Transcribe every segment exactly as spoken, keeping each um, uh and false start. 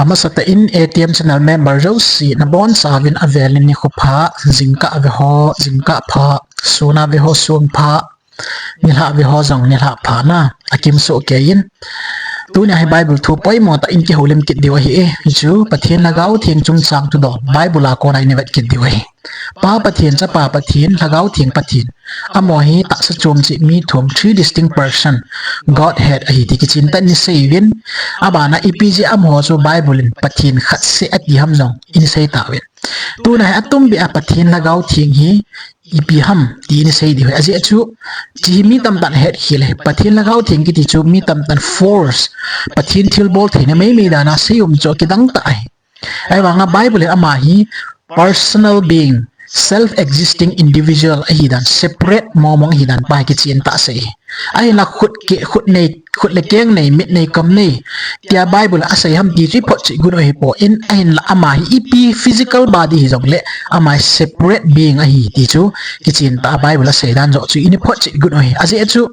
Amasatah in A T M channel member jouse nabonchauvin avel in nikho pha, jingkah ve ho jingkah pha, sun a ve ho sun pha, nilhah ve ho jong nilhah pha na, akimsoh kei in. Tunia hi Bible thu poimo tah in kihoulim kit diu ahi e. Hichu Pathen Lhagao Theng chungchang thudol Bible a kona i vet kit diu ahi. Pa Pathen, Chapa Pathen, Lhagao Theng Pathen. Amaho hi tahsa chom cheh mi thum, three distinct person, Godhead ahi ti kichen tah in i sei uvin. Abana ipi jeh a amaho chu Bible in Pathen khat seh ati ham jong i sei tauvin. Tunia hi atumbeh a Pathen Lhagao Theng hi ipi ham ti i sei diu ahi. Ajeh chu hiche hi mi tamtah in ahet khel e. Pathen Lhagao Theng kiti chu mi tamtah in force, Pathen thilbol theina meimei dan a sei um chu kidang tah ahi. Ahivanga Bible in ama hi personal being, self-existing individual ahi dan, separate mong mong ahi dan pa hi kichen tah asei. Ahinla khut ke, khut nei, khut le keng nei, mit nei, kam nei tia Bible in asei ham ti chu i photchet got u ahipoi, ahinla ama hi ipi physical body hijongle ama hi separate being ahi ti chu kichen tah a Bible asei dan joh chu i photchet got u ahi. Ajeh chu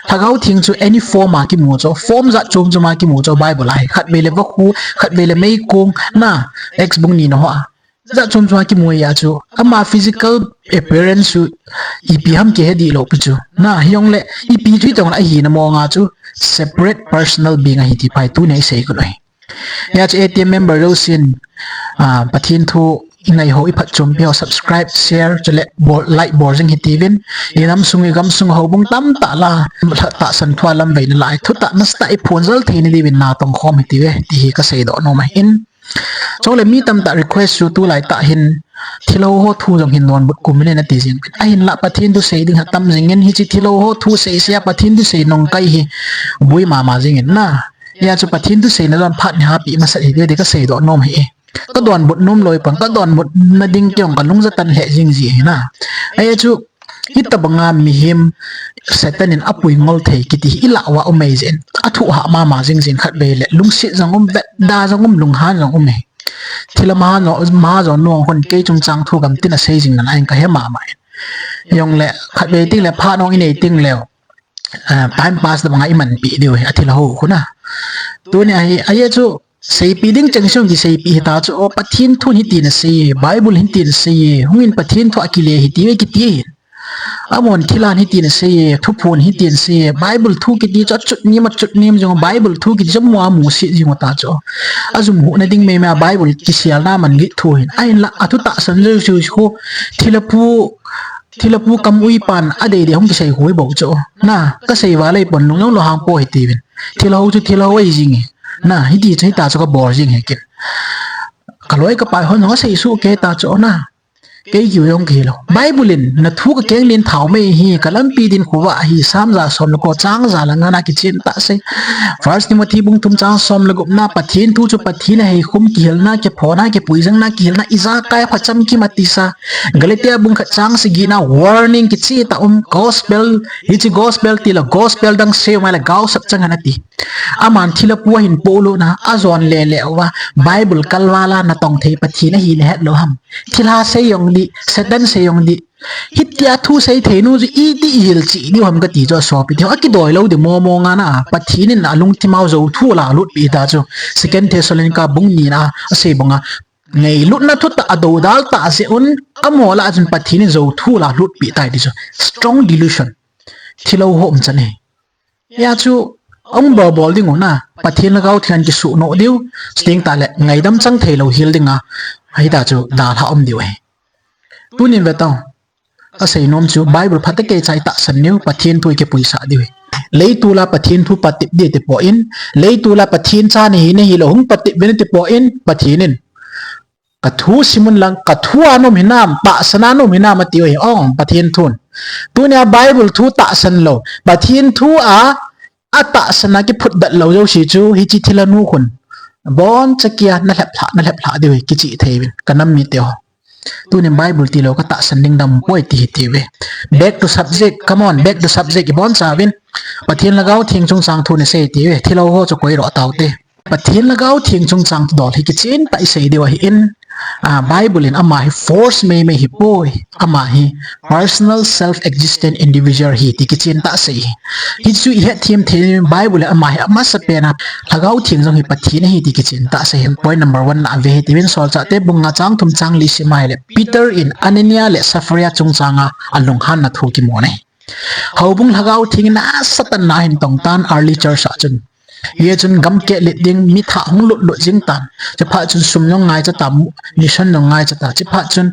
Lhagao Theng chu any form a kimu chu, form jat chom chom a kimu chu Bible a hi. Khatvei le vakhu, khatvei le meikong, na, Acts bung ni na ho a. Jat chom chom a kimu ahi a chu. Ama physical appearance chu ipi ham kihe dihlou pi chu. Na, hijongle ipi chu hijongle ahina mong a chu separate personal being ahi ti pa hi tunia i sei got u ahi. Hia chu A T M member jousen, ah, Pathen thu i ngai ho, i phatchompi ho, subscribe, share, chule bol, like bol jing hitiuvin. I nam sung, i gam sung houbung tamtah la, tahsan thua lamvei nalai, thutah nasatah i phongjal theina diuvin natong khom hitiuve, ti hi ka seidoh nom ahin. Chule mi tamtah request chu tulai tah hin, thilha ho thu jong hin donbut kum in ati jing. Ahinla Pathen thu sei ding ha tam jingin, hiche thilha ho thu sei sei a Pathen thu sei nung kai hi boi mama jingin na. Hia chu Pathen thu seina jong phat ni hapi masat hite ti ka seidoh nom ahi e. Ka donbut nom loi pang, ka donbut na ding kei jong ka lungja tan lheh jing ji ahi na. Ahia chu, hitobanga mihem Satan in apui ngol thei kiti hi i lah uva um ahi jeh in, athu hah mama jing jin khatvei le, lungset jong um, vetda jong um, lunghan jong um ahi. Thilha maha jong, maha jong nung hon kei chungchang thu gamtin asei jing nalai in ka he mama in. Hijongle khatvei teng le phat nung i nei teng leu, ah, time pass tobanga i manpi diu ahi, athilha ho khu na. Tunia hi, ahia chu, seipi ding cheng sung kiseipi hita chu, o, Pathen thun hitin asei e, Bible hitin asei e, hungin Pathen thu a kile hitiuve kiti ahin. Amahon thilhan hitin asei e, thuphon hitin asei e, Bible thu kiti chu achutnem, achutnem jong, Bible thu kiti chu amu a musit jing u ta chu. Ajum huhna ding meimei a Bible kiselna man git thu ahin. Ahinla, athu tahsan jouse khu, thilha pu, thilha pu kam ui pan, adei dei hung kisei khu hi bou chu. Na, ka sei val ahipon lung jong lo hang po hitiuvin. Thilha ho chu thilha ho ahi jing e. Na, hiti chu hita chu ka bol jing ahi kit. Ka loi ka pai hon jong asei soh kei ta chu na. Kei kiu jong kei lou. Bible in, na thu ka keng len thao mei ahi, ka lampi din khovah ahi, Sam ja som le ko chang ja le nga na kichen tah asei. First Timothy bung thum chang som le gup na, Pathen thu chu Pathen a heikhum kihilna, kiphona, kipuijangna, kihilna, ijakai a phacham kim atisa. Galatia bung khat chang sagi na warning kicheh tah um, gospel, hiche gospel tile gospel dang sei mai le gaosap chang ana ti. Aman thilha pu ahin polut na, ajon lele uva, Bible kalval a natong thei Pathen ahi nahet lou ham. Thilha sei jong dih, Satan sei jong dih. Hitia thu sei thei nu chu iti i hilchih diu ham kati chu asopite ho. Akidoi lou ding mong mong a na, Pathen in alungthim a jou thu la lutpi ta chu. Second Thessalonica bung ni na asei banga, ngailutna thutah a doudal tah jeh un, amaho lah a chun Pathen in jou thu la lutpi tai ti chu. Strong delusion. Thilha ho umchan ahi. Hia chu, ahung bol bol ding u na, Pathen Lhagao Theng in kisuhnoh diu, chuteng tah le ngaidam chang thei lou hel ding a, hita chu dalha um diu ahi. Tunin ve tau, ka sei nom chu, Bible phatah kei chai tahsan diu, Pathen thu i kipuisah diu ahi. Leitol a Pathen thu patep ding ati poi, leitol a Pathen cha nahi nahi lou hung patep uvin ati poi, Pathen in ka thu sim un lang, ka thu a na um hinam, tahsan a na um hinam ati u ahi, ong, Pathen thun. Tunia Bible thu tahsan lou, Pathen thu a, atahsan a kiphutdet lou jouse chu, hiche thilha nu khun boncha kia na lhep lhah, na lhep lhah diu ahi, kichih thei uvin, ka nam mite ho. Tunin Bible tilou ka tahsan ding dam poi ti hitiuve. Back to subject, come on, back to subject, i boncha uvin. Pathen Lhagao Theng chungchang thu nei sei tiuve, thilha ho chu koiroh taute. Pathen Lhagao Theng chungchang thudol hi kichen tah i sei diu ahin, Ah, Bible in ama hi force meimei hi poi, ama hi personal self-existent individual hi ti kichen tah sei hi. Hichu ihet them thei, Bible in ama hi amasa pena Lhagao Theng jong hi Pathen ahi ti kichen tah sei hi. Point number one na ve hi tivin Solchahte bung nga chang thum chang li sim a hile Peter in Anania le Sapphira chungchanga alunghanna thu kimu ahi. Houbung Lhagao Theng in asatan na hin tong tan early church a chun. Hia chun gam kehlet ding, mi thah hung lutlut jing tan. Chuphat chun sum jong ngaicha ta, mission jong ngaicha ta. Chuphat chun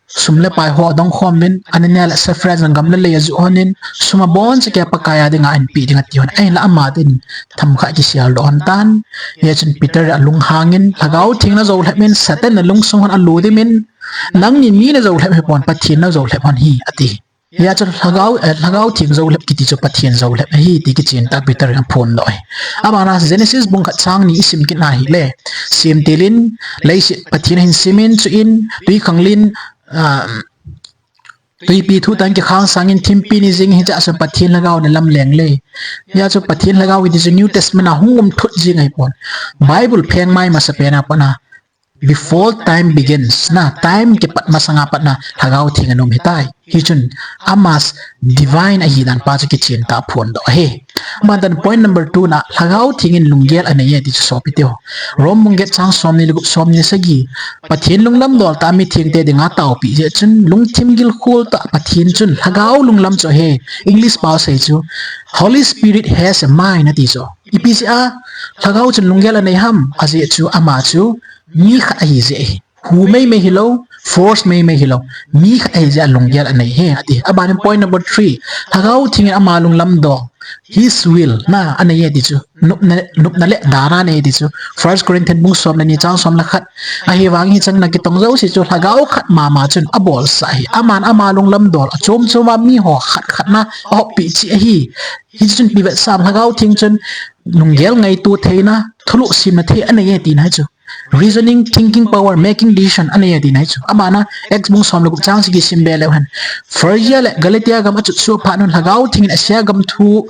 sum le pai ho adong khom in, Anania le Sapphira jong gam le lei ajuh hon in, sum abon cheh Pakai a dinga ahin pe ding ati hon. Ahinla ama din themkhat kisel doh hon tan. Hia chun Peter alunghang in, Lhagao Theng najou lhep in, Satan alungsung hon aludim in, nangni mi najou lhep hipon, Pathen najou lhep hon ahi, ati. Hia chun Lhagao, eh, Lhagao Theng jou lhep kiti chu Pathen jou lhep ahi ti kichen tah Peter in aphondoh ahi. Abana Genesis bung khat chang ni isim kit na hile. Semtil in leiset Pathen ahin sem in chuin twikhanglen, ah, twipi thu tah in kikhang sang in thimpi ni jing hiche a chun Pathen Lhagao ana lam leng le. Hia chu Pathen Lhagao kiti chu New Testament a hung um thut jing ahipon. Bible pheng mai masa pena pat na before time begins, na, time kipat masanga pat na Lhagao Theng ana um ahitai. Hichun ama divine ahi dan pa chu kichen tah aphondoh ahi. Aban tan point number two na Lhagao Theng in lunggel anei e ti chu sopite ho. Rom bung get chang somni le gup, somni le sagi. Pathen lunglam dol tah mithengte dinga taopi jeh chun lungthim gilkhol tah Pathen chun Lhagao lunglam chu ahi. English pao sei chu Holy Spirit has a mind ati chu. Ipi jeh a Lhagao chun lunggel anei ham, ajeh chu ama chu mi khat ahi jeh ahi. Hu meimei hilou, force meimei hilou. Mi khat ahi jeh a lunggel anei ahi, ati. Aban in point number three. Lhagao Theng in ama lunglam dol. His will, na, anei e ti chu. Nopna, nopna le dana anei e ti chu. First Corinthians bung som le ni chang som le khat. Ahivangin hicheng na kitong jouse chu Lhagao khat mama chun abolsah ahi. Aman ama lunglam dol, achom chom a mi ho khat khat na, ahoppeh cheh ahi. Hichun ipi vetsah ham, Lhagao Theng chun lunggel ngaito theina, thulhuh semna thei anei e tina ahi chu. Reasoning, thinking power, making decision anei e tina ahi chu. Abana Acts bung som le gup chang sagi sim be leu hen. Phrygia le Galatia gam achutsuh phat un Lhagao Theng in Asia gam thu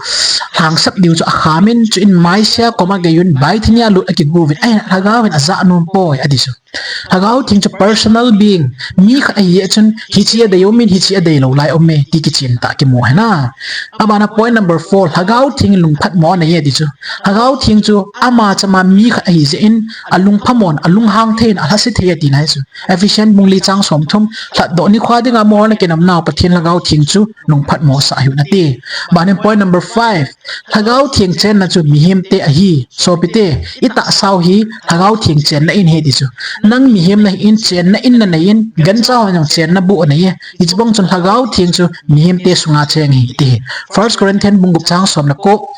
lhangsap diu chu akham in, chuin Mysia kom agei un Bithynia lut akigo uvin, ahin Lhagao hin ajah nom poi ati chu. Lhagao Theng chu personal being, mi khat ahi jeh chun hiche a dei um in hiche a dei lou lai um e ti kichen tah kimu ahi na. Abana point number four, Lhagao Theng in lungphatmo anei e ti chu. Lhagao Theng chu ama chama mi khat ahi jeh in alungphamon, alunghang thei in, alhase thei e tina ahi chu. Ephesian bung li chang som thum, lhatdoh nikho dinga molna kinam nau Pathen Lhagao Theng chu lungphatmo sah ahiu nati. Aban in point number five, Lhagao Theng chenna chu mihemte ahi, sopite, itahsau hi Lhagao Theng chenna in ahi ti chu. Nang mihem nahi in chenna in nanei in, gancha hon jong chenna bu anei e. Hiche bang chun Lhagao Theng chu mihemte sunga cheng ahi ti. First Corinthians bung gup chang som le ko.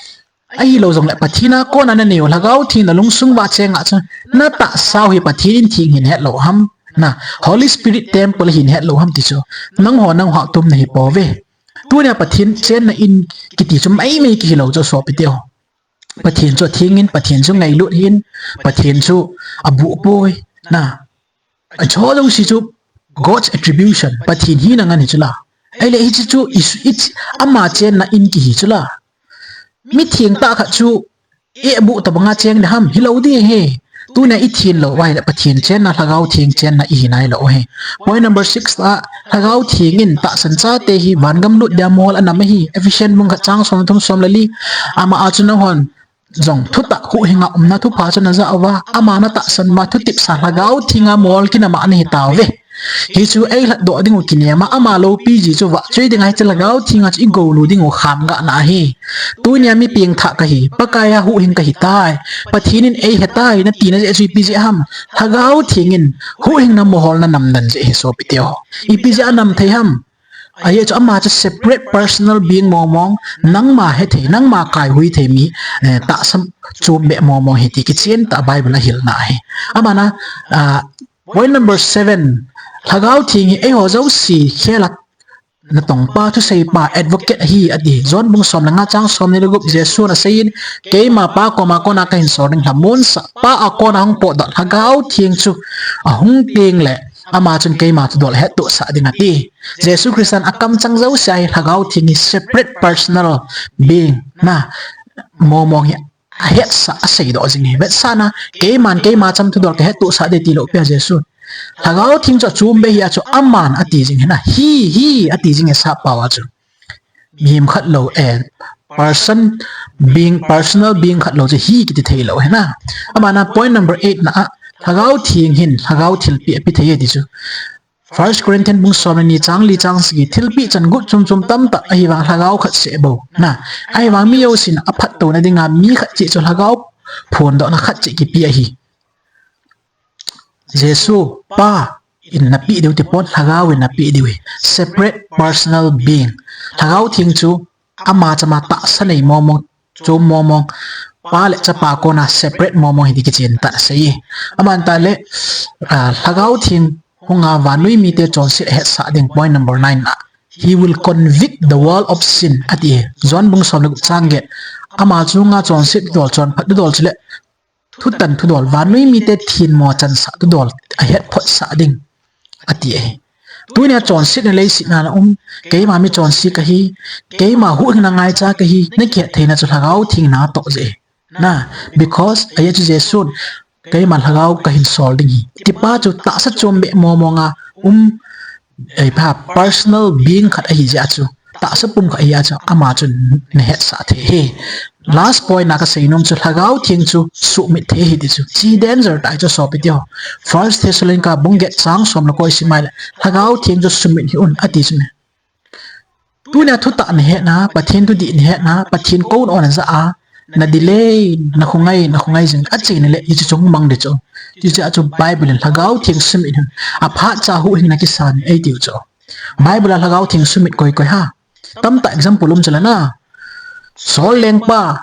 Ahilou jongle Pathen a kona nanei u Lhagao Theng nalungsung uva cheng a chu natahsau hi Pathen in theng hin het lou ham, na, Holy Spirit temple hin het lou ham ti chu. Nangho nangho tum nahi pouve. Tunia Pathen chenna in kiti chu maimai kihi lou chu sopite ho. Pathen chu atheng in, Pathen chu ngailut ahin, Pathen chu abuh poi, na. Acho jouse chu God's attribution, Pathen hina ngen hi chu la. Ahile hiche chu i, i, ama chenna in kihi chu la. Mitheng tah khat chu eibuh tobanga cheng ding ham, hilou ding ahi. Tunia ithen lou uva ahile Pathen chenna, Lhagao Theng chenna ihi nailou ahi. Point number six a, Lhagao Theng in tahsan chate hi vangam lut dia mol anam ahi. Ephesian bung khat chang som thum som le li. Ama a chu nahon jong thutah huhhinga umna thupha chu najah uva, ama natahsan uva thutepsa Lhagao Theng a mol kinam a nahi tauve. Hichu eilhatdoh ding u kinem a, ama loupi ji chu vahchoi dinga hiche Lhagao Theng a chu igoulu ding u kham gahna ahi. Tunia mi pengthah kahi, Pakai a huhhing kahitai, Pathen in eihetai natina jeh chu ipi jeh ham? Lhagao Theng in huhhingna moholna namdan jeh ahi sopite ho. Ipi jeh a namthei ham? Ajeh chu ama chu separate personal being mong mong, nangma hethei, nangma kaihui thei mi, eh, tahsa chombeh mong mong ahi ti kichen tah Bible ahilna ahi. Abana, ah, point number seven, Lhagao Theng hi eiho jouse khela natongpa, thuseipa, advocate ahi ati. John bung som le nga chang somni le gup, Jesun aseiyin, keima Pa koma kona kahin sol ding, lhamonsah Pa a kona hung potdoh Lhagao Theng chu ahung tengle ama chun keima thudol ahettohsah ding ati. Jesu Christan akamchang jouse a hi Lhagao Theng hi separate personal being na, mong mong hi ahetsah, aseidoh jing ahi. Vetsahna, keiman keima cham thudol kahettohsah ding tilou pia Jesun. Lhagao Theng chu achom beh hi a chu aman ati jing hina. He, he ati jing e, sappao a chu. Mihem khat lou, eh, person, being, personal being khat lou chu he kiti thei lou hina. Abana point number eight na a, Lhagao Theng hin Lhagao thilpeh ape thei e ti chu. First Corinthians bung som le ni chang li chang sagi, thilpeh chan got chom chom tamtah ahivang Lhagao khat seh bou. Na, ahivang mi jousen aphattouna dinga mi khat cheh chu Lhagao phondohna khat cheh kipe ahi. Jesu Pa in napeh diu ti pon, Lhagao in napeh diu ahi. Separate personal being. Lhagao Theng chu ama chama tahsa nei mong mong, chom mong mong, Pa le Chapa kona separate mong mong hi ti kichen tah asei e. Aman tah le, ah, Lhagao Theng hunga vannoi mite chonset ahetsah ding, point number nine na. He will convict the world of sin, ati e. John bung som le gup chang get. Ama chunga chonset dol, chonphat dol chule thutan thudol, vannoi mite thenmo chansah thudol ahetphotsah ding, ati ahi. Tunia chonsetna leiset a na um, keima mi chonse kahi, keima huhhingna ngaicha kahi, nakihet theina chu Lhagao Theng natoh jeh ahi. Na, because ajeh chu Jesun, keiman Lhagao kahin sol ding ahi, ti pa chu tahsa chom beh mong mong a um, eh, pa personal being khat ahi jeh a chu, tahsa pum khat ahi a chu, ama chu nahetsah thei ahi. Last point na kasei nom chu, Lhagao Theng chu suhmit thei ahi ti chu. Hiche danger tah ahi chu sopi teho. First Thessalonica bung get chang som le ko isim a le, Lhagao Theng chu suhmit hih un ati chu ne. Tunia thutah nahetna, Pathen thudih nahetna, Pathen kouna najah a, na delay, nakhongai, nakhongai jing, acheina le, hiche chu hung mang ding chu. Hiche a chu Bible in Lhagao Theng suhmit hih un, aphat cha huhhingna kisan e eitiu chu. Bible a Lhagao Theng suhmit koi koi ham. Tamtah example um chu la na. Saul lengpa,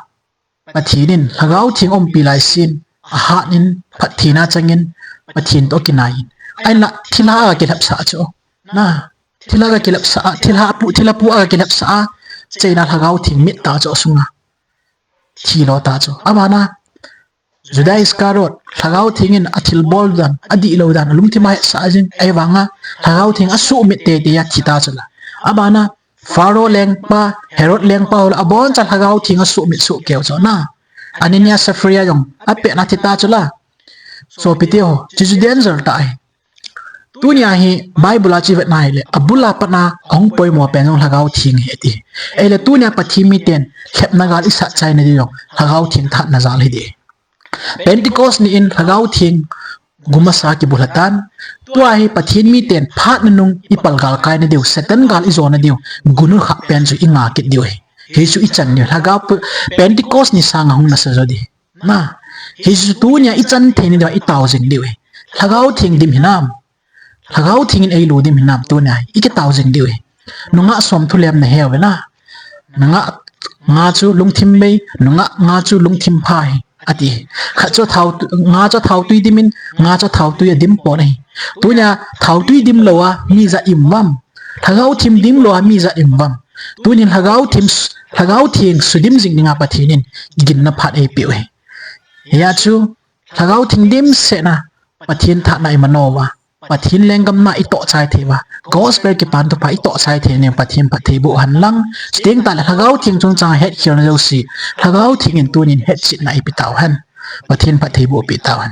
Pathen in Lhagao Theng umpi laisin, ahat in, phattheina changin, Pathen toh akinai in. Ahinla thilha aga kilhepsah chu. Na, thilha aga kilhepsah a, thilha pu, thilha pu aga kilhepsah a, cheina Lhagao Theng mit ta chu asunga. Thilo ta chu. Abana, Judas Iscariot, Lhagao Theng in athilbol dan, adihlou dan, alungthim a ahetsah jing, ahivanga, Lhagao Theng asuhmit teitei a thi ta chu la. Abana, Pharaoh lengpa, Herod lengpa ho la, aboncha Lhagao Theng asuhmit sohkei u chu na. Anania Sapphira jong, apetna thi ta chu la. Sopi teho, hiche chu danger tah ahi. Tunia hi Bible a chu ivet na hile, abul a pat a ahung poimo pen jong Lhagao Theng ahi ati. Ahile tunia Pathen miten lhepna gal isah chaina diu jong Lhagao Theng thahatna jal ahi ding. Pentecost ni in Lhagao Theng gu masa kibulha tan. Tua hi Pathen miten phat nunung ipal galkai na diu, Satan gal ijona diu, gun u khah pen chu inga kit diu ahi. Hichu ichan diu, Lhagao pu-, Pentecost ni sanga hung nasa jo ding. Na, hichu tunia ichan theina diu, itao jing diu ahi. Lhagao Theng dim hinam? Lhagao Theng in eilu dim hinam tunia? Ikitao jing diu ahi. Nungah som thu lem nahe uve na. Nungah nga chu lungthim bei, nungah nga chu lungthim pha ahi, ati. Khat chu thao tu-, nga chu thaotui dim in, nga chu thaotui adim pon ahi. Tunia thaotui dim lou a mi ijat um uvem? Lhagao Theng dim lou a mi ijat um uvem? Tunin Lhagao Theng s-, Lhagao Theng sudim jing dinga Pathen in ginna phat eipeh u ahi. Hia chu Lhagao Theng dimset na Pathen thahatna imano uva, Pathen lenggam na itoh chai thei uva, Gospel Kipana Thupha itoh chai thei na ding Pathen phatthei boh hen lang. Chuteng tah le Lhagao Theng chungchang hetkhelna jouse, Lhagao Theng in tunin hetchetna eipe tau hen. Pathen phatthei boh peh tau hen.